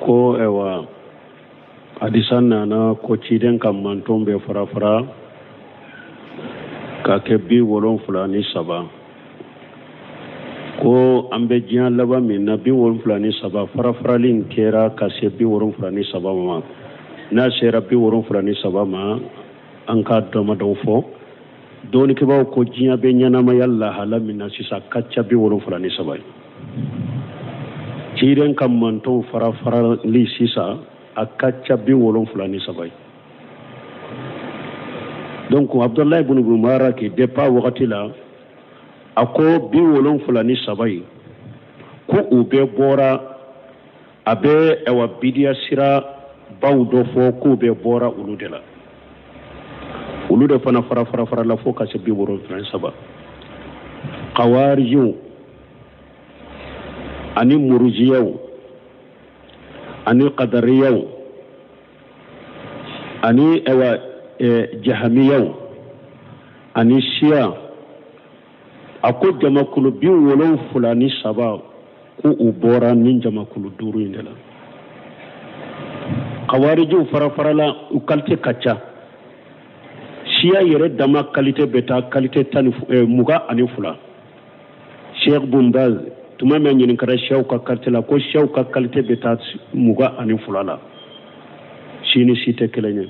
Ko ayiwa, hadisa nana ko ciden ka manton bɛ fara fara ka kɛ 73, ko an bɛ diɲɛ laban min na, 73 farafarali in kɛra ka se 73 ma. N'a sera 73 ma, an ka damadɔw fɔ. Dɔnnikɛbaaw ko diɲɛ bɛ ɲɛnamaya lahala min na sisan, ka ca 73 ye. Ciden ka mantonw farafarali sisan, a ka ca 73 ye. Donc Abdulayi ibn Mubaraki, depuis wagati la, a ko 73 ye, ko u bɛɛ bɔra, a bɛ awa bidiya sira baw dɔ fɔ, k'u bɛɛ bɔra olu de la. Olu de fana fara fara farala fo ka se 73. Kawarijiw ani murujiyaw ani kadariyaw ani awa jahamiyaw ani siya, a ko jamakulu 73, ko u bɔra nin jamakulu duuru in de la. Kawarijiw fara farala, u kalite ka ca. Siya yɛrɛ dama kalite bɛ taa kalite tan ni 22. Sheikh Bun Baz, tuma min ɲininkara siyaw ka kalite la, ko siyaw ka kalite bɛ taa 22 la, si ni si tɛ kelen ye.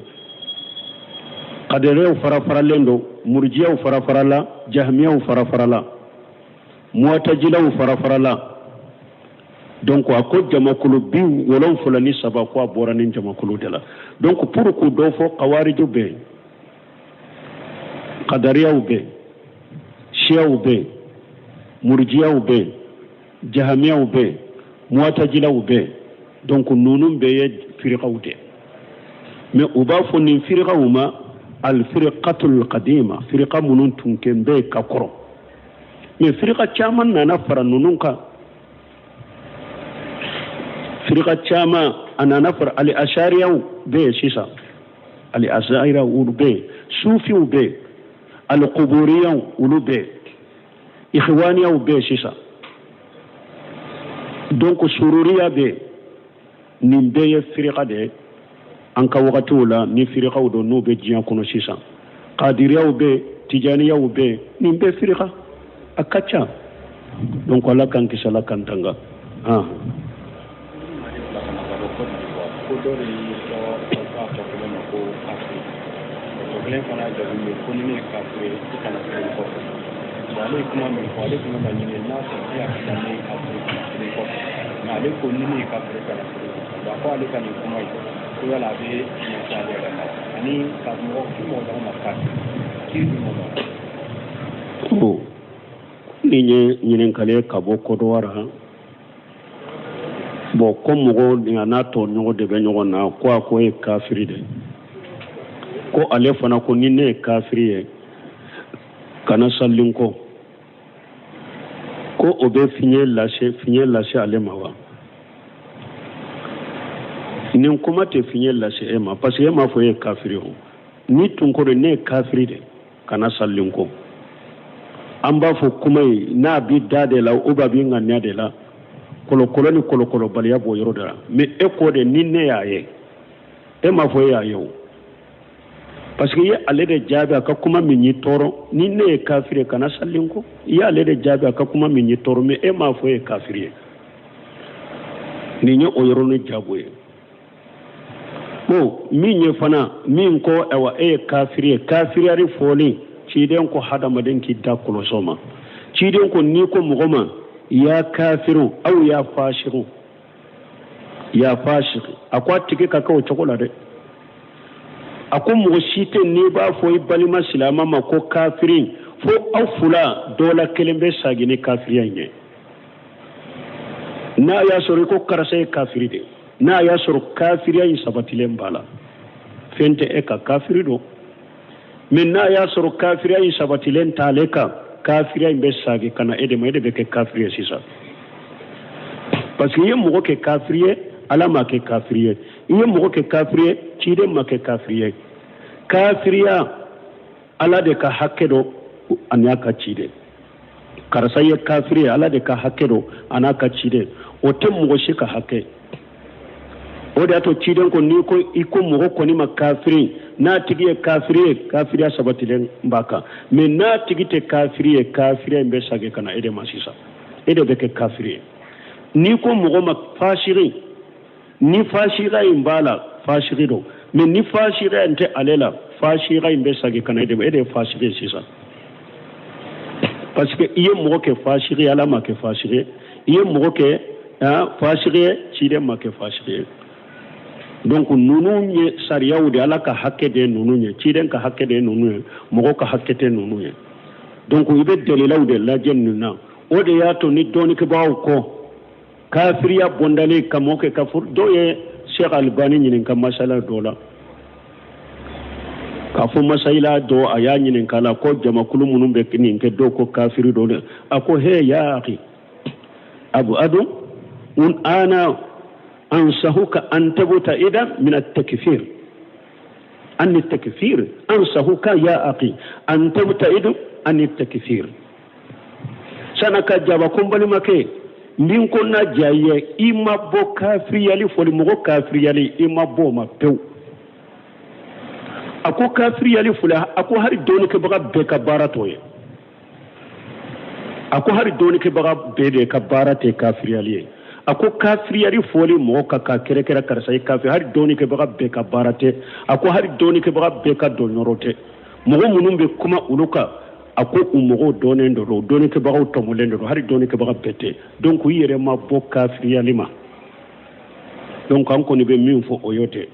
Kadariyaw fara faralen don, murujiyaw fara farala, jahamiyaw fara farala, muwatajilaw fara farala. Donc a ko jamakulu 73, ko a bɔra nin jamakulu de la. Donc pour k'u dɔ fɔ, kawariju bɛ yen, kadariyaw bɛ yen, siyaw bɛ yen, murujiyaw bɛ yen, jahamiyaw bɛ yen, muwatajilaw bɛ yen. Donc ninnu bɛɛ ye firikaw de. Mais u b'a fɔ nin firikaw ma alfirikatul kadima, firika minnu tun kɛn bɛ ka kɔrɔ. Mais firika caman nana fara ninnu kan, firika caman a nana fara. Ali asariyaw bɛ yen sisan, ali asariyaw olu bɛ yen, sufiw bɛ yen, alikuburiyaw olu bɛ yen, ikhwaniyaw bɛ yen sisan. Donc sururiya bɛ yen. Nin bɛɛ ye firika de ye an ka wagatiw la. Ni firikaw don n'u bɛ diɲɛ kɔnɔ sisan, kadiriyaw bɛ yen, tijaniyaw bɛ yen, nin bɛɛ firika a ka ca. Donc Ala k'an kisi, Ala k'an tanga. Ko dɔ de y'i tɔ a tɔ kelen ma ko kafiri, o tɔ kelen fana jaabi bɛ ko ni ne ye kafiri ye, i kana seli kɔfɛ. Bon, ale ye kuma min fɔ, ale tun bɛ ka ɲini n'a sɔrɔ e hakili la ne ye kafiri, kana seli kɔfɛ. Mais ale ko ni ne ye kafiri, kana seli kɔfɛ. Bon, a ko ale ka nin kuma in, ko yala a bɛ tiɲɛ fɔ ale yɛrɛ ma wa? Ani ka mɔgɔ k'i mɔgɔ dama ma kafiri, kiri jumɛn b'a la? Nin ye ɲininkali ye ka bɔ Kɔdiwari. Bon, ko mɔgɔ ni a n'a tɔɲɔgɔn de bɛ ɲɔgɔn na, ko a ko e ye kafiri de, ko ale fana ko ni ne ye kafiri ye, kana sali n kɔ, ko o bɛ fiɲɛ lase ale ma wa? Nin kuma tɛ fiɲɛ lase e ma, parce que e m'a fɔ e ye kafiri. O ni tun ko de ne ye kafiri de, kana sali n kɔ, an b'a fɔ kuma in n'a bi da de la, ou bien a b'i ŋaniya de la, kɔlɔkɔlɔ ni kɔlɔkɔlɔbaliya b'o yɔrɔ de la. Mais e ko de ni ne y'a ye, e m'a fɔ e y'a ye o, parce que i ye ale de jaabi a ka kuma min y'i tɔɔrɔ. Ni ne ye kafiri ye, kana sali n kɔ, i y'ale de jaabi a ka kuma min y'i tɔɔrɔ, mais e m'a fɔ e ye kafiri ye. Nin ye o yɔrɔnin jaabo ye. Bon, min ye fana min ko ayiwa e ye kafiri ye, kafiriyari fɔlen, ciden ko hadamaden k'i da kɔlɔsɔ ma. Ciden ko n'i ko mɔgɔ ma ya kafiru aw ya fasiru, ya fasiki, a ko a tigi ka kɛ o cogo la dɛ. A ko mɔgɔ si tɛ n'i b'a fɔ i balima silama ma ko kafiri, fo aw fila dɔ la kelen bɛ sagi ni kafiriya in ye. N'a y'a sɔrɔ i ko karisa ye kafiri de, n'a y'a sɔrɔ kafiriya in sabatilen b'a la, fɛn tɛ e ka, kafiri don. Mais n'a y'a sɔrɔ kafiriya in sabatilen t'ale kan, kafiriya in bɛ sagi ka na e de ma, e de bɛ kɛ kafiri ye sisan, parce que i ye mɔgɔ kɛ kafiri ye, Ala ma kɛ kafiri ye. I ye mɔgɔ kɛ kafiri ye, ciden ma kɛ kafiri ye. Kafiriya, Ala de ka hakɛ dɔ ani a ka ciden. Karisa ye kafiri ye, Ala de ka hakɛ dɔ a n'a ka ciden, o tɛ mɔgɔ si ka hakɛ. O de y'a to ciden ko n'i ko i ko mɔgɔ kɔni ma kafiri, n'a tigi ye kafiri ye, kafiriya sabatilen b'a kan. Mais n'a tigi tɛ kafiri ye, kafiriya in bɛ sagin ka na e de ma sisan, e de bɛ kɛ kafiri ye. N'i ko mɔgɔ ma fasiri, ni fasiriya in b'a la, fasiri don. Mais ni fasiriya in tɛ ale la, fasiriya in bɛ sagin ka na e de ma, e de ye fasiri ye sisan. Parce que i ye mɔgɔ kɛ fasiri ye, Ala m'a kɛ fasiri ye. I ye mɔgɔ kɛ fasiri ye, ciden m'a kɛ fasiri ye. Donc ninnu ye sariyaw de, Ala ka hakɛ de ye ninnu ye, ciden ka hakɛ de ye ninnu ye, mɔgɔ ka hakɛ tɛ ninnu ye. Donc i bɛ dalilaw de lajɛ ninnu na. O de y'a to ni dɔnnikɛbagaw kɔ kafiriya bɔndalen ka mɔgɔ kɛ kafiri, dɔw ye Cheikh Albani ɲininka masala dɔ la, k'a fɔ masayila dɔ a y'a ɲininka la ko jamakulu minnu bɛ nin kɛ, dɔw ko kafiri dɔ dɛ. A ko he ya akhi abu adu un ana ansahuka an tabta'ida min at-takfir an at-takfir ansahuka ya akhi an tabta'idu an at-takfir. Sana ka jaba ko n balimakɛ, min ko na diya i ye, i ma bɔ kafiriyali fɔli, mɔgɔ kafiriyali i ma bɔ o ma pewu. A ko kafiriyali fɔli, a ko hali dɔnnikɛbaga bɛɛ ka baara t'o ye. A ko hali dɔnnikɛbaga bɛɛ de ka baara tɛ kafiriyali ye. A ko kafiriyali fɔli mɔgɔ ka ka kɛrɛkɛrɛ karisa ye kafiri, hali dɔnnikɛbaga bɛɛ ka baara tɛ. A ko hali dɔnnikɛbaga bɛɛ ka dɔnyɔrɔ tɛ. Mɔgɔ minnu bɛ kuma olu kan, a ko u mɔgɔw dɔnnen de don, dɔnnikɛbagaw tɔmɔlen de don, hali dɔnnikɛbaga bɛɛ tɛ. Donc u yɛrɛ ma bɔ kafiriyali ma. Donc an kɔni bɛ min fɔ o y'o tɛ.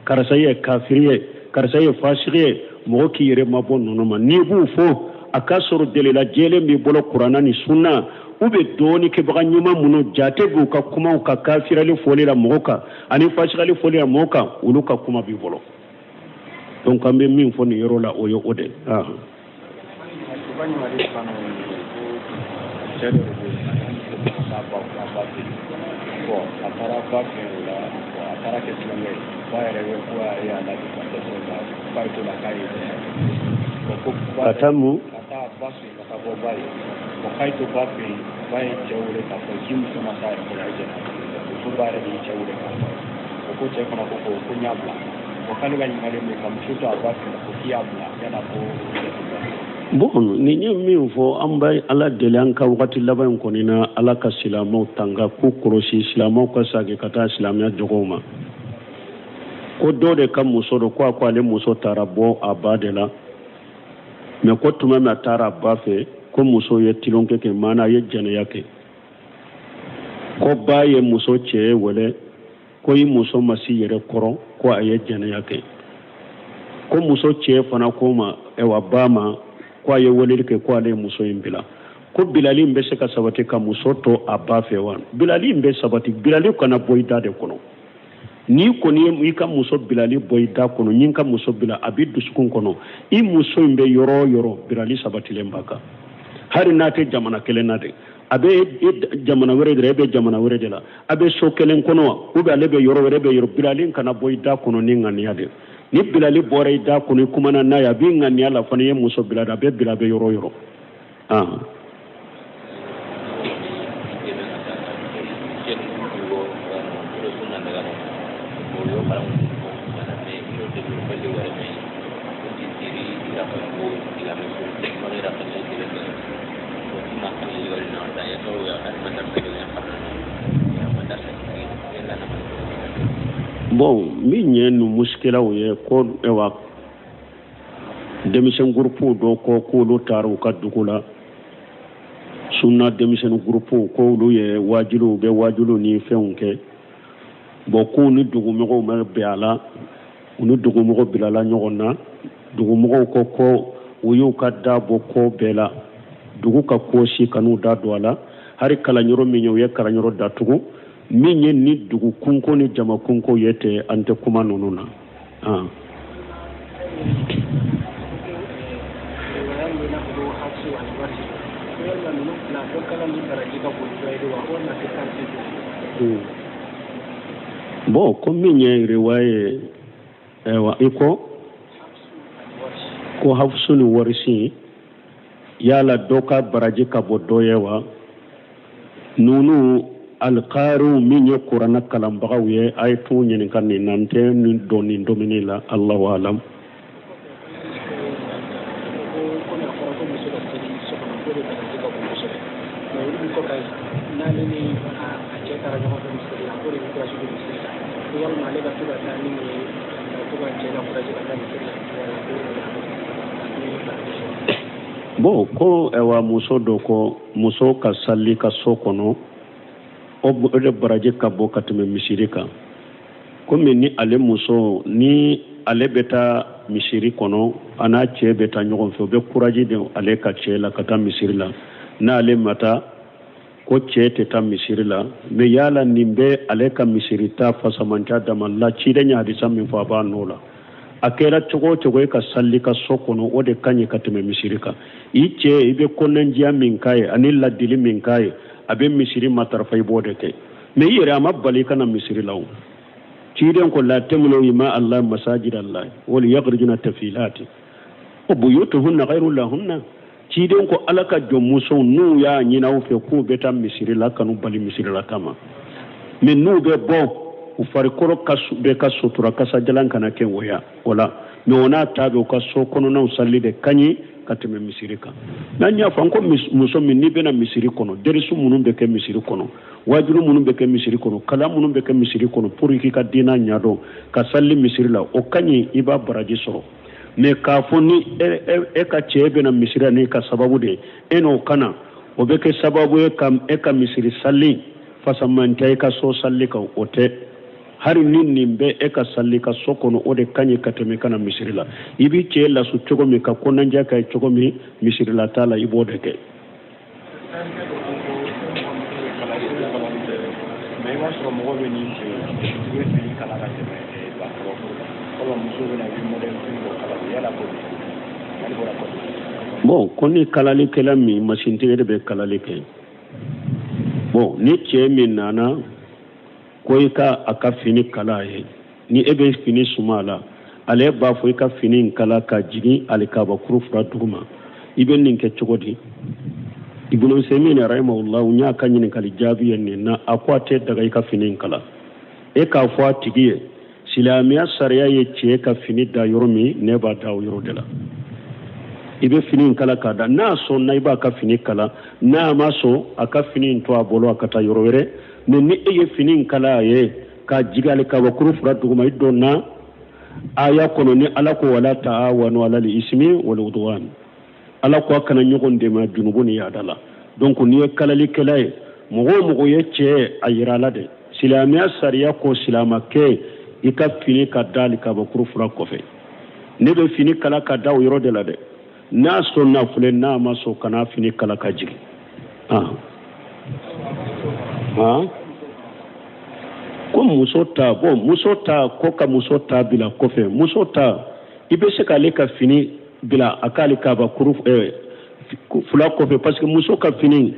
Karisa ye kafiri ye, karisa ye fasiri ye, mɔgɔ k'i yɛrɛ ma bɔ ninnu ma. N'i b'u fɔ, a k'a sɔrɔ delila jɛlen b'i bolo kuranna ni sunna, u bɛ dɔnnikɛbaga ɲuman minnu jate b'u ka kumaw ka kafirali fɔli la mɔgɔ kan ani fasirali fɔli la mɔgɔ kan, olu ka kuma b'i bolo. Donc an bɛ min fɔ nin yɔrɔ la, o ye o de ye. Cɛ dɔ de bɛ yen, a ba ba fɛ yen. Bon, a taara ba fɛ yen o la, a taara kɛ tulonkɛ ye. Ba yɛrɛ bɛ ko a ye a ladi ka dɛsɛ o la, ba ye to la k'a ye dɛsɛ. Ko ka taa mun? Ka taa ba fɛ yen, ka taa bɔ ba ye. Bon, k'a ye to ba fɛ yen, ba ye cɛ wele k'a fɔ k'i muso ma s'a yɛrɛ kɔrɔ, a ye jɛn n'a ye. Muso ba yɛrɛ de ye cɛ wele k'a fɔ. O ko cɛ fana ko ko n y'a bila. Bon, k'ale ka ɲininkali min ka muso to a ba fɛ yen, ko k'i y'a bila, yala ko. Bon, nin ye min fɔ, an bɛ Ala deli an ka wagati laban in kɔni na, Ala ka silamɛw tanga, k'u kɔlɔsi, silamɛw ka segin ka taa silamɛya jogow ma. Ko dɔ de ka muso don, ko a ko ale muso taara bɔ a ba de la, mais ko tuma min a taara a ba fɛ, ko muso ye tulonkɛ kɛ, maana a ye jɛnɛya kɛ. Ko ba ye muso cɛ wele, ko i muso ma s'i yɛrɛ kɔrɔ, ko a ye jɛnɛya kɛ. Ko muso cɛ fana ko ma, ɛwa ba ma, ko a ye weleli kɛ, ko ale ye muso in bila. Ko bilali in bɛ se ka sabati ka muso to a ba fɛ wa? Bilali in bɛ sabati, bilali kana bɔ i da de kɔnɔ. N'i kɔni ye i ka muso bilali bɔ i da kɔnɔ, n'i ka muso bila a b'i dusukun kɔnɔ, i muso in bɛ yɔrɔ o yɔrɔ, bilali sabatilen b'a kan. Hali n'a tɛ jamana kelen na de, a bɛ jamana wɛrɛ de la, e bɛ jamana wɛrɛ de la, a bɛ so kelen kɔnɔ wa, ou bien ale bɛ yɔrɔ wɛrɛ, e bɛ yɔrɔ, bilali kana bɔ i da kɔnɔ ni ŋaniya de. Ni bilali bɔra i da kɔnɔ, i kumana n'a ye, a b'i ŋaniya la fana i ye muso bila de, a bɛ bila a bɛ yɔrɔ o yɔrɔ. Bon, min ye nin muskilaw ye, ko ɛwa denmisɛn gurupuw dɔ ko k'olu taara u ka dugu la, sunna denmisɛnnin gurupuw, k'olu ye wajuliw bɛ wajuliw ni fɛnw kɛ. Bon, k'u ni dugumɔgɔw ma bɛn a la, u ni dugumɔgɔw bilala ɲɔgɔn na, dugumɔgɔw ko ko u y'u ka da bɔ ko bɛɛ la, dugu ka ko si kan'u da don a la, hali kalanyɔrɔ min ye u ye kalanyɔrɔ datugu. Min ye ni dugu kunko ni jama kunko ye tɛ, an tɛ kuma ninnu na. Bon, ko min ye riwaya ye, ayiwa i ko ko hafusu ni warisi, yala dɔ ka baraji ka bɔ dɔ ye wa? Ninnu Alikariw min ye kuranɛ kalanbagaw ye, a ye t'u ɲininka nin na, n tɛ nin dɔn nin domini la. Allahu alam. Bon, ko ɛwa muso dɔ ko muso ka sali ka so kɔnɔ, o de baraji ka bon ka tɛmɛ misiri kan. Komi ni ale muso ni ale bɛ taa misiri kɔnɔ, a n'a cɛ bɛ taa ɲɔgɔn fɛ, o bɛ kuraji di ale ka cɛ la ka taa misiri la. N'ale ma taa, ko cɛ tɛ taa misiri la. Mais yala nin bɛ ale ka misiri ta fasamanca dama la? Ciden ye hadisa min fɔ, a b'a nɔ la. A kɛra cogo o cogo, e ka sali ka so kɔnɔ, o de ka ɲi ka tɛmɛ misiri kan. I cɛ, i bɛ kɔnɔnjiya min k'a ye ani ladili min k'a ye, a bɛ misiri matarafa, i b'o de kɛ. Mais i yɛrɛ, a ma bali ka na misiri la. O ciden ko la tamnau ima Allah masajid Allah wal yakhrijuna tafilati wa buyutuhunna ghayru lahunna. Ciden ko Ala ka jɔnmusow, n'u y'a ɲini aw fɛ k'u bɛ taa misiri la, kan'u bali misiri la kama. Mais n'u bɛ bɔ, u farikolo ka bɛ ka sutura, kasajalan kana kɛ woya o la. Mais o n'a ta bɛ, u ka so kɔnɔnaw sali de ka ɲi ka tɛmɛ misiri kan. N'an y'a fɔ an ko muso min n'i bɛna misiri kɔnɔ, derisu minnu bɛ kɛ misiri kɔnɔ, wajulu minnu bɛ kɛ misiri kɔnɔ, kalan minnu bɛ kɛ misiri kɔnɔ, pour k'i ka diina ɲɛdɔn, ka sali misiri la, o ka ɲi, i b'a baraji sɔrɔ. Mais k'a fɔ ni e ka cɛ bɛna misiri la n'i ka sababu de ye, e n'o kana, o bɛ kɛ sababu ye ka e ka misiri sali fasamantɛ i ka so sali kan, o tɛ. Hali ni nin bɛ e ka sali ka so kɔnɔ, o de ka ɲi ka tɛmɛ ka na misiri la. I b'i cɛ lasu cogo min, ka kɔnɔnajɛ kɛ cogo min, misiri la t'a la, i b'o de kɛ. Mais i b'a sɔrɔ mɔgɔ bɛ nin cɛ, i bɛ fini kala ka tɛmɛ walima muso bɛ na, i bɛ modèle fini dɔ kala, yala ko mali bɔra kɔfɛ. Bon, ko ni kalalikɛla min, masintigi de bɛ kalali kɛ. Bon, ni cɛ min nana ko i ka a ka fini kala a ye, ni e bɛ fini suma a la, ale b'a fɔ i ka fini in kala ka jigin alikabakuru fura duguma, i bɛ nin kɛ cogo di? Ibn Usaymin rahimahullah n y'a ka ɲininkali jaabi ye nin na. A ko a tɛ daga i ka fini in kala. E k'a fɔ a tigi ye, silamɛya sariya ye cɛ ka fini da yɔrɔ min, ne b'a da o yɔrɔ de la. I bɛ fini in kala k'a da. N'a sɔnna, i b'a ka fini kala. N'a ma sɔn, a ka fini in to a bolo, a ka taa yɔrɔ wɛrɛ. Mais ni e ye fini in kala a ye k'a jigin alikabakuru fura duguma, i donna aya kɔnɔ ni Ala ko wala ta'awanu alal ismi wal udwan. Ala ko a kana ɲɔgɔn dɛmɛ junubu ni yaada la. Donc n'i ye kalalikɛla ye, mɔgɔ o mɔgɔ ye cɛ, a yira a la dɛ, silamɛya sariya ko silamakɛ, i ka fini ka da alikabakuru fura kɔfɛ. Ne bɛ fini kala ka da o yɔrɔ de la dɛ. N'a sɔnna filɛ, n'a ma sɔn, kana fini kala ka jigin. Ko muso ta, bon, muso ta ko ka muso ta bila kɔfɛ. Muso ta, i bɛ se k'ale ka fini bila a k'ale kabakuru fila kɔfɛ, parce que muso ka fini,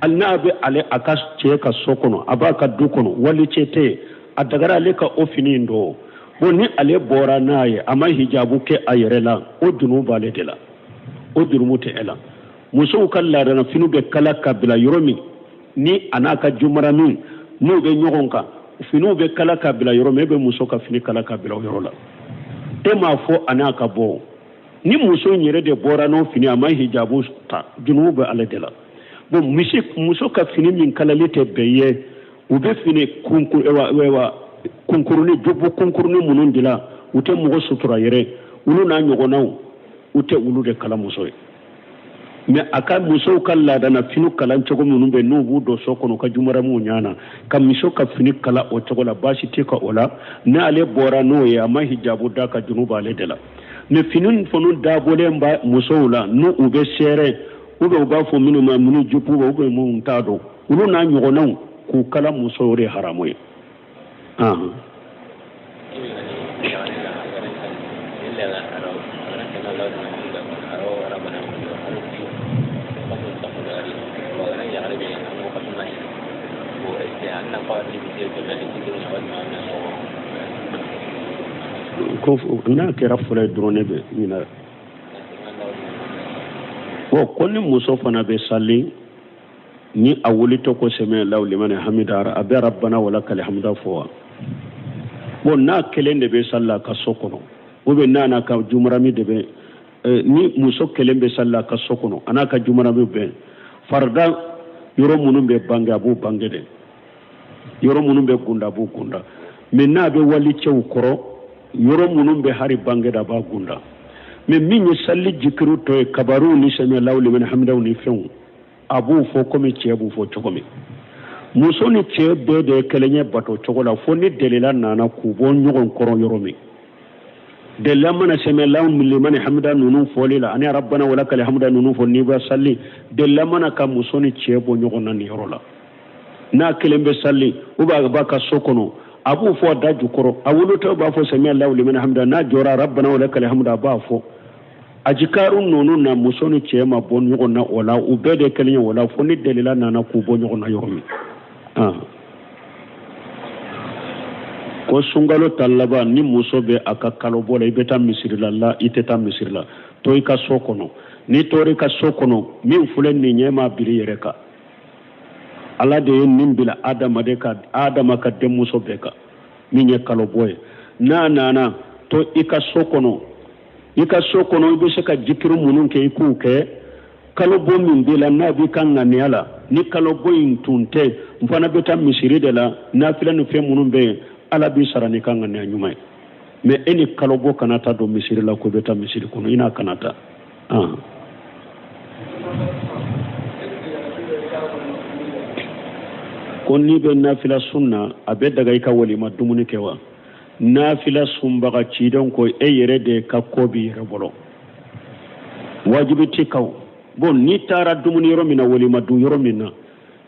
hali n'a bɛ ale a ka cɛ ka so kɔnɔ, a b'a ka du kɔnɔ, wali cɛ tɛ yen, a dagara ale ka o fini in don. Bon, ni ale bɔra n'a ye, a ma hijabu kɛ a yɛrɛ la, o jurumu b'ale de la, o jurumu tɛ e la. Musow ka laadana fini bɛ kala ka bila yɔrɔ min, ni a n'a ka jumara min n'u bɛ ɲɔgɔn kan, finiw bɛ kala ka bila yɔrɔ min, e bɛ muso ka fini kala ka bila o yɔrɔ la. E m'a fɔ a n'a ka bɔ. Ni muso in yɛrɛ de bɔra n'o fini, a ma hijabu ta, jurumu bɛ ale de la. Bon, muso ka fini min kalali tɛ bɛn ye, u bɛ fini kunkurunin, jubu kunkurunin minnu dilan, u tɛ mɔgɔ sutura yɛrɛ, olu n'a ɲɔgɔnnaw, u tɛ olu de kala muso ye. Mais a ka musow ka laadana fini kalan cogo minnu bɛ, n'u b'u don so kɔnɔ ka jumaramuw ɲana, ka muso ka fini kala o cogo la, baasi tɛ ka o la. N'ale bɔra n'o ye, a ma hijabu da, ka juru b'ale de la. Mais fini fana dabɔlen ba musow la, n'u u bɛ seere, ou bien u b'a fɔ minnu ma minnu jupu, ou bien minnu t'a dɔn, olu n'a ɲɔgɔnnaw, k'u kala musow de haramu ye. Ko n'a kɛra fɔlɔ ye dɔrɔn, ne bɛ ɲinɛ. Bon, ko ni muso fana bɛ sali Ni a wulitɔ ko sami Allahu limani hamida, a bɛ rabbana walakal hamda fɔ wa? Bon, n'a kelen de bɛ sali la a ka so kɔnɔ, ou bien n'a n'a ka jumarami de bɛ, ni muso kelen bɛ sali la a ka so kɔnɔ, a n'a ka jumarami bɛ, farida yɔrɔ minnu bɛ bange, a b'o bange dɛ. Yɔrɔ minnu bɛ gunda, a b'o gunda. Mais n'a bɛ wali cɛw kɔrɔ, yɔrɔ minnu bɛ hari bange da, a b'a gunda. Mais min ye sali jikiru tɔ ye, kabaruw ni sami Allahu limani hamidaw ni fɛnw, a b'o fɔ komi cɛ b'o fɔ cogo min. Muso ni cɛ bɛɛ de ye kelen ye bato cogo la, fo ni delila nana k'u bɔ ɲɔgɔn kɔrɔ yɔrɔ min. Delila mana sami Allahu limani hamida ninnu fɔli la ani rabbana walakal hamida ninnu fɔ n'i bɛ sali, delila mana ka muso ni cɛ bɔ ɲɔgɔn na nin yɔrɔ la. N'a kelen bɛ sali ou bien a b'a ka so kɔnɔ, a b'o fɔ a da jukɔrɔ. A wulitɔ b'a fɔ sami Allahu limani hamida, n'a jɔra rabbana walakal hamida, a b'a fɔ. Ajikaru ninnu na, muso ni cɛ ma bɔ ɲɔgɔn na o la, u bɛɛ de kelen ye o la, fo ni delila nana k'u bɔ ɲɔgɔn na yɔrɔ min. Ko sunkalo ta laban, ni muso bɛ a ka kalo bɔ la, i bɛ taa misiri la? La, i tɛ taa misiri la, to i ka so kɔnɔ. N'i tora i ka so kɔnɔ, min filɛ nin ɲɛ ma biri yɛrɛ kan. Ala de ye nin bila adamaden ka, Adama ka denmuso bɛɛ kan, min ye kalo bɔ ye. N'a nana to i ka so kɔnɔ, i ka so kɔnɔ, i bɛ se ka jikiri minnu kɛ, i k'u kɛ. Kalo bɔ min b'i la, n'a b'i ka ŋaniya la, ni kalo bɔ in tun tɛ, n fana bɛ taa misiri de la, nafila ni fɛn minnu bɛ yen, Ala b'i sara n'i ka ŋaniya ɲuman ye. Mais e ni kalo bɔ kana taa don misiri la ko i bɛ taa misiri kɔnɔ, i n'a kana taa. Ko n'i bɛ nafila sun na, a bɛ daga i ka walima dumuni kɛ wa? Nafila sunbaga, ciden ko e yɛrɛ de ka ko b'i yɛrɛ bolo, wajibi t'i kan. Bon, n'i taara dumuni yɔrɔ min na, walima dun yɔrɔ min na,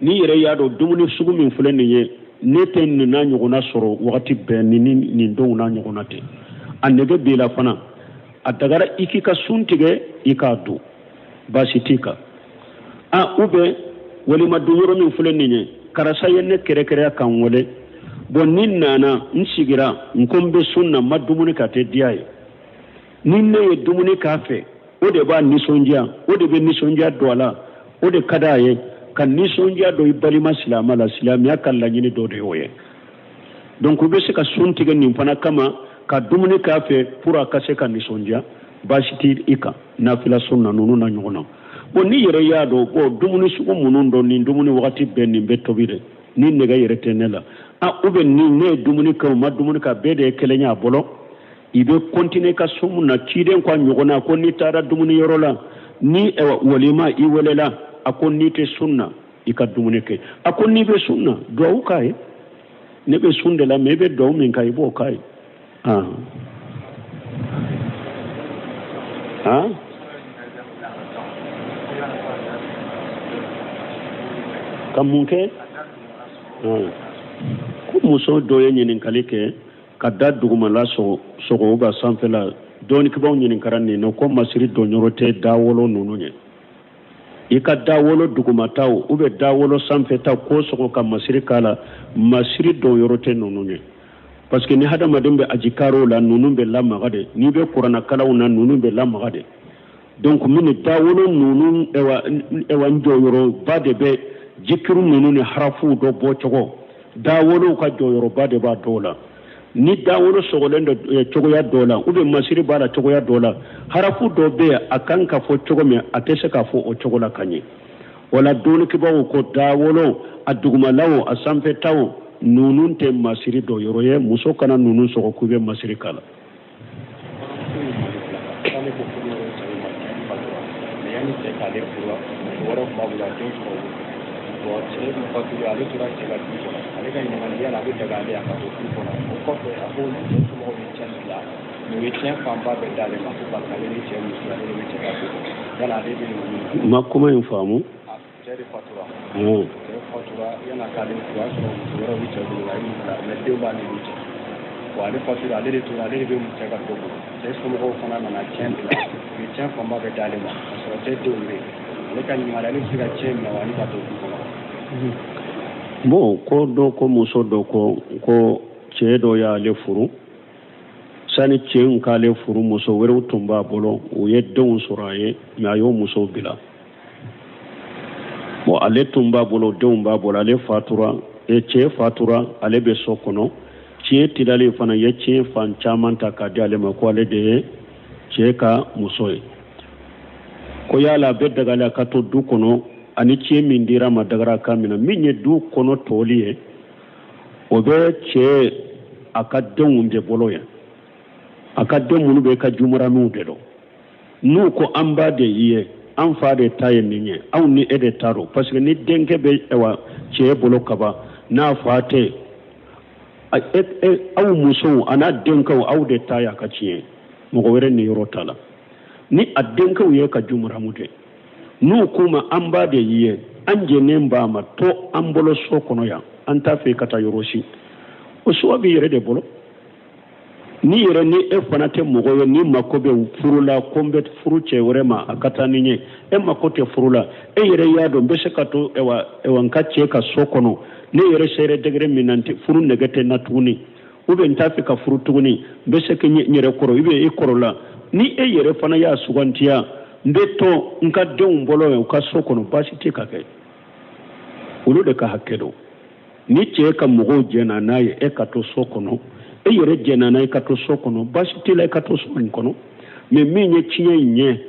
n'i yɛrɛ y'a dɔn dumuni sugu min filɛ nin ye, ne tɛ nin n'a ɲɔgɔnna sɔrɔ wagati bɛɛ, ni nin donw n'a ɲɔgɔnna tɛ, a nege b'i la fana, a dagara i k'i ka sun tigɛ, i k'a dun, baasi t'i kan. A ou bien walima dun yɔrɔ min filɛ nin ye, karisa ye ne kɛrɛkɛrɛya ka n wele, bon, ni nana n sigira, n ko n bɛ sun na, n ma dumuni kɛ, a tɛ diya ye. Ni ne ye dumuni k'a fɛ, o de b'a nisɔndiya, o de bɛ nisɔndiya don a la, o de ka d'a ye. Ka nisɔndiya don i balima silamɛ la, silamɛya ka laɲini dɔ de y'o ye. Donc i bɛ se ka sun tigɛ nin fana kama, ka dumuni k'a fɛ pour a ka se ka nisɔndiya, baasi t'i i kan nafila sun na ninnu na ɲɔgɔn na. Bon, n'i yɛrɛ y'a dɔn, bon, dumuni sugu minnu dɔn, nin dumuni wagati bɛɛ nin bɛ tobi dɛ, ni nɛgɛ yɛrɛ tɛ ne la, a ou bien ni ne ye dumuni kɛ, o ma dumuni kɛ, a bɛɛ de ye kelen ye a bolo, i bɛ continuer ka sun na. Ciden ko a ɲɔgɔn na ko n'i taara dumuni yɔrɔ la, ni walima i welela, a ko n'i tɛ sun na, i ka dumuni kɛ. A ko n'i bɛ sun na, duwawu k'a ye. Ne bɛ sun de la, mais i bɛ duwawu min k'a ye, i b'o k'a ye. Ka mun kɛ? Ko muso dɔ ye ɲininkali kɛ ka da dugumala sɔgɔ ou bien sanfɛla. Dɔnnikɛbaaw ɲininkara nin na ko masiri donyɔrɔ tɛ dawolo ninnu ye. I ka dawolo dugumataw ou bien dawolo sanfɛta ko sɔgɔ ka masiri k'a la, masiri donyɔrɔ tɛ ninnu ye. Parce que ni hadamaden bɛ ajikarow la, ninnu bɛ lamaga de. N'i bɛ kuranakalanw na, ninnu bɛ lamaga de. Donc min dawolo ninnu, ɛwa, jɔyɔrɔba de bɛ jikiru ninnu ni harafuw dɔ bɔcogo. Dawolow ka jɔyɔrɔba de b'a dɔw la. Ni dawolo sɔgɔlen dɔ cogoya dɔ la, ou bien masiri b'a la cogoya dɔ la, harafu dɔ bɛ yen, a kan ka fɔ cogo min, a tɛ se k'a fɔ o cogo la ka ɲɛ. O la dɔnnikɛbaaw ko dawolo, a dugumalaw, a sanfɛtaw, ninnu tɛ masiri dɔ yɔrɔ ye. Muso kana ninnu sɔgɔ k'u bɛ masiri k'a la. Cɛ min fatura, ale tora cɛ ka du kɔnɔ. Ale ka ɲininkali, yala a bɛ daga ale a ka to du kɔnɔ? O kɔfɛ, a ko cɛ somɔgɔw ye tiɲɛ bila, mais u ye tiɲɛ fanba bɛɛ d'ale ma, ko parce que ale ni cɛ muso, ale de bɛ cɛ ka du kɔnɔ. Yala ale bɛ nin ma kuma in faamu? Cɛ de fatura. Cɛ fatura, yan'a k'ale furu, o y'a sɔrɔ muso wɛrɛw bɛ cɛ bolo, a ye mun bila, mais denw b'ale ni cɛ. Bon, ale fatura, ale de tora, ale de bɛ cɛ ka du kɔnɔ. Cɛ somɔgɔw fana nana tiɲɛ bila, u ye tiɲɛ fanba bɛɛ d'ale ma, ka sɔrɔ cɛ denw bɛ yen. Ale ka ɲininkali, ale bɛ se ka tiɲɛ minɛ wa, ani ka to du kɔnɔ? Bon, ko dɔ ko, muso dɔ ko cɛ dɔ y'ale furu. Sani cɛ in k'ale furu, muso wɛrɛw tun b'a bolo, u ye denw sɔrɔ a ye, mais a y'o musow bila. Bon, ale tun b'a bolo, denw b'a bolo, ale fatura, e cɛ fatura, ale bɛ so kɔnɔ. Tiɲɛ tilalen fana ye tiɲɛ fan caman ta k'a di ale ma, ko ale de ye cɛ ka muso ye. Ko yala a bɛ dagalen a ka to du kɔnɔ ani tiɲɛ min dira a ma dagara ka minɛ? Min ye du kɔnɔ toli ye, o bɛ cɛ a ka denw de bolo yan. A ka den minnu bɛ ka jumuraninw de don, n'u ko an ba de y'i ye, an fa de ta ye nin ye, anw ni e de ta don. Parce que ni denkɛ bɛ ayiwa cɛ bolo kaban, n'a fa tɛ, aw musow a n'a denkɛw, aw de ta y'a ka tiɲɛ, mɔgɔ wɛrɛ niyɔrɔ t'a la. Ni a denkɛw ye ka jumuramu de, n'u k'u ma an ba de y'i ye, an jɛnnen b'a ma, to an bolo so kɔnɔ yan, an t'a fɛ i ka taa yɔrɔ si, o suwa b'i yɛrɛ de bolo. Ni yɛrɛ ni e fana tɛ mɔgɔ ye ni mako bɛ furu la, ko n bɛ furu cɛ wɛrɛ ma a ka taa ni n ye, e mako tɛ furu la, e yɛrɛ y'a dɔn n bɛ se ka to ɛwa ɛwa n ka cɛ ka so kɔnɔ, ne yɛrɛ sera degré min na, n tɛ furu nɛgɛ tɛ n na tuguni, ou bien n t'a fɛ ka furu tuguni, n bɛ se ka n yɛrɛ kɔrɔ, ou bien i kɔrɔla. Ni e yɛrɛ fana y'a sugantiya n bɛ to n ka denw bolo yen u ka so kɔnɔ, baasi tɛ ka kɛ, olu de ka hakɛ don. Ni cɛ ka mɔgɔw jɛnna n'a ye e ka to so kɔnɔ, e yɛrɛ jɛnna n'a ye ka to so kɔnɔ, baasi t'i la i ka to so in kɔnɔ. Mais min ye tiɲɛ in ye,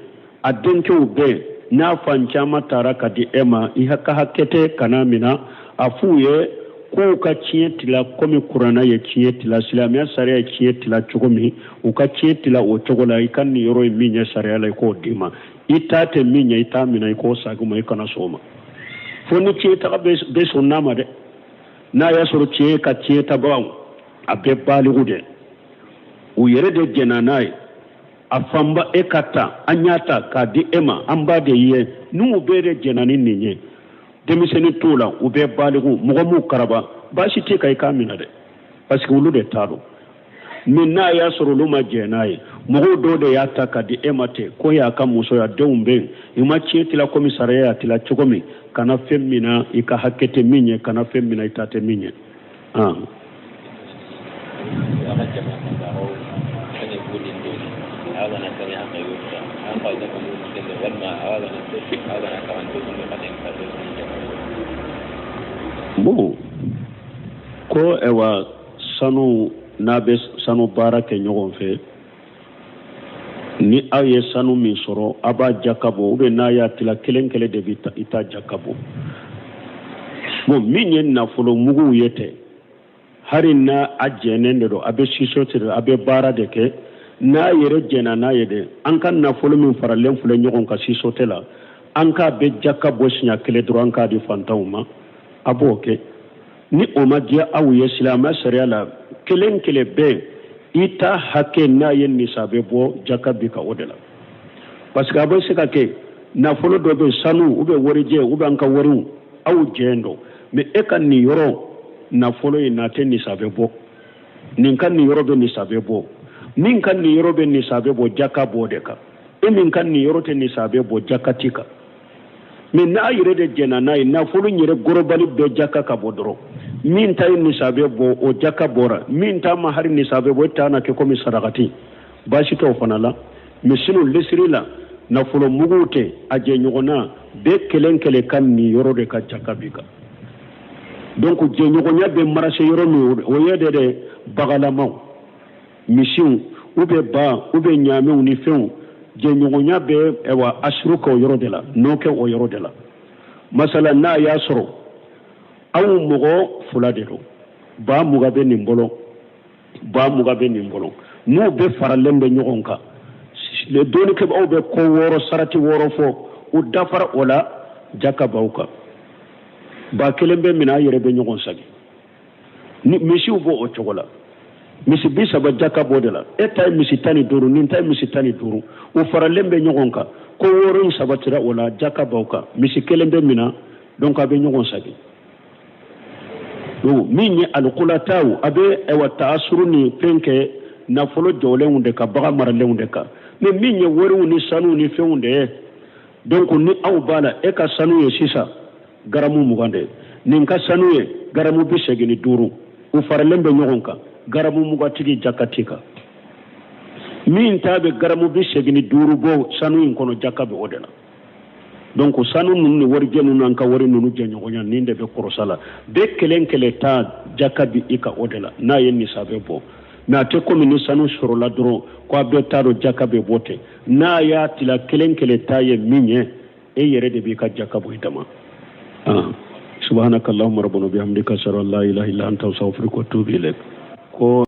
a denkɛw bɛɛ n'a fan caman taara ka di e ma, i ka hakɛ tɛ kana mina. A f'u ye k'u ka tiɲɛ tila komi kuranna ye tiɲɛ tila, silamɛya sariya ye tiɲɛ tila cogo min, u ka tiɲɛ tila o cogo la. I ka niyɔrɔ ye min ye sariya la, i k'o d'i ma. I ta tɛ min ye, i t'a minɛ, i k'o sagin ma, i kana sɔn o ma. Fo ni tiɲɛ taga bɛ sɔn n'a ma dɛ. N'a y'a sɔrɔ tiɲɛ ka tiɲɛ tabagaw a bɛɛ baliku dɛ, u yɛrɛ de jɛnna n'a ye, a fanba e ka ta, an y'a ta k'a di e ma, an ba de ye, n'u bɛɛ de jɛnna ni nin ye, denmisɛnnin t'o la, u bɛɛ baliku, mɔgɔ m'u karaba, baasi tɛ ka i k'a minɛ dɛ, parce que olu de ta don. Mais n'a y'a sɔrɔ olu ma jɛn n'a ye, mɔgɔw dɔw de y'a ta ka di e ma ten, ko y'a ka musoya, denw bɛ yen, i ma tiɲɛ tila komi sariya y'a tila cogo min, kana fɛn minɛ i ka hakɛ tɛ min ye, kana fɛn minɛ i ta tɛ min ye. Bon, ko ɛwa sanu, n'a bɛ sanu baara kɛ ɲɔgɔn fɛ, ni aw ye sanu min sɔrɔ, a b'a jaka bɔ, ou bien n'a y'a tila kelen kelen de bɛ i ta jaka bɔ. Bon, min ye nafolo muguw ye tɛ, hali n'a a jɛnnen de don, a bɛ siso tigɛ, a bɛ baara de kɛ, n'a yɛrɛ jɛnna n'a ye dɛ, an ka nafolo min faralen filɛ ɲɔgɔn kan siso tɛ la, an k'a bɛ jaka bɔ siɲɛ kelen dɔrɔn, an k'a di fantanw ma, a b'o kɛ. Ni o ma diya aw ye, silamɛ sariya la kelen kelen bɛɛ i ta hakɛ n'a ye nisabe bɔ, jaka bi ka o de la. Parce que a bɛ se ka kɛ nafolo dɔ bɛ sanu ou bien warijɛ ou bien an ka wariw, aw jɛn don, mais e ka nin yɔrɔ nafolo in n'a tɛ nisabe bɔ, nin ka nin yɔrɔ bɛ nisabe bɔ, min ka nin yɔrɔ bɛ nisabe bɔ, jaka b'o de kan. E min ka nin yɔrɔ tɛ nisabe bɔ, jaka t'i kan. Mais n'a yɛrɛ de jɛnna n'a ye, nafolo yɛrɛ gorobali bɛɛ jaka ka bɔ dɔrɔn, min ta ye nisabe bɔ, o jaka bɔra, min ta ma hari nisabe bɔ, e ta na kɛ komi sarakati, baasi t'o fana la. Mais sinon lesiri la nafolo muguw tɛ a jɛɲɔgɔnna bɛɛ kelen kelen ka nin yɔrɔ de ka jaka b'i kan. Donc jɛɲɔgɔnya bɛ marase yɔrɔ min, o ye de dɛ bagalamaw, misiw ou bien ba ou bien ɲaamɛw ni fɛnw, jɛɲɔgɔnya bɛ ɛwa asuru kɛ o yɔrɔ de la, n'o kɛ o yɔrɔ de la. Masala n'a y'a sɔrɔ aw mɔgɔ fila de don, ba 20 bɛ nin bolo, ba 20 bɛ nin bolo, n'u bɛɛ faralen bɛ ɲɔgɔn kan, dɔnnikɛbaaw bɛ ko wɔɔrɔ sarati wɔɔrɔ fɔ, u dafara o la, jaka b'aw kan. Ba kelen bɛ minɛ, a yɛrɛ bɛ ɲɔgɔn sagi. Ni misiw b'o o cogo la, misi 30 jaka b'o de la, e ta ye misi 15, nin ta ye misi 15, u faralen bɛ ɲɔgɔn kan, ko wɔɔrɔ in sabatira o la, jaka b'aw kan, misi kelen bɛ minɛ, donc a bɛ ɲɔgɔn sagi. Donc min ye alikulataw, a bɛ ɛwa taasuru ni fɛn kɛ nafolo jɔlenw de kan, bagan maralenw de kan. Mais min ye wariw ni sanuw ni fɛnw de ye, donc ni aw b'a la, e ka sanu ye sisan garamu 20 de ye, nin ka sanu ye garamu 85, u faralen bɛ ɲɔgɔn kan, garamu 20 tigi jaka t'i kan. Min ta bɛ garamu 85 bɔ sanu in kɔnɔ, jaka bɛ o de la. Donc sanu ninnu ni warijɛ ninnu an ka wari ninnu jɛɲɔgɔnya nin de bɛ kɔrɔsa la. Bɛɛ kelen kelen ta jaka bi i kan o de la, n'a ye nisabu bɔ. Mais a tɛ komi ni sanu sɔrɔla dɔrɔn ko a bɛɛ t'a dɔn jaka bɛ bɔ ten. N'a y'a tila kelen kelen ta ye min ye, e yɛrɛ de b'i ka jaka bɔ i dama. Subhanaka allahumma rabbana bihamdika, ashhadu an la ilaha illa anta, astaghfiruka wa atubu ilaik. Ko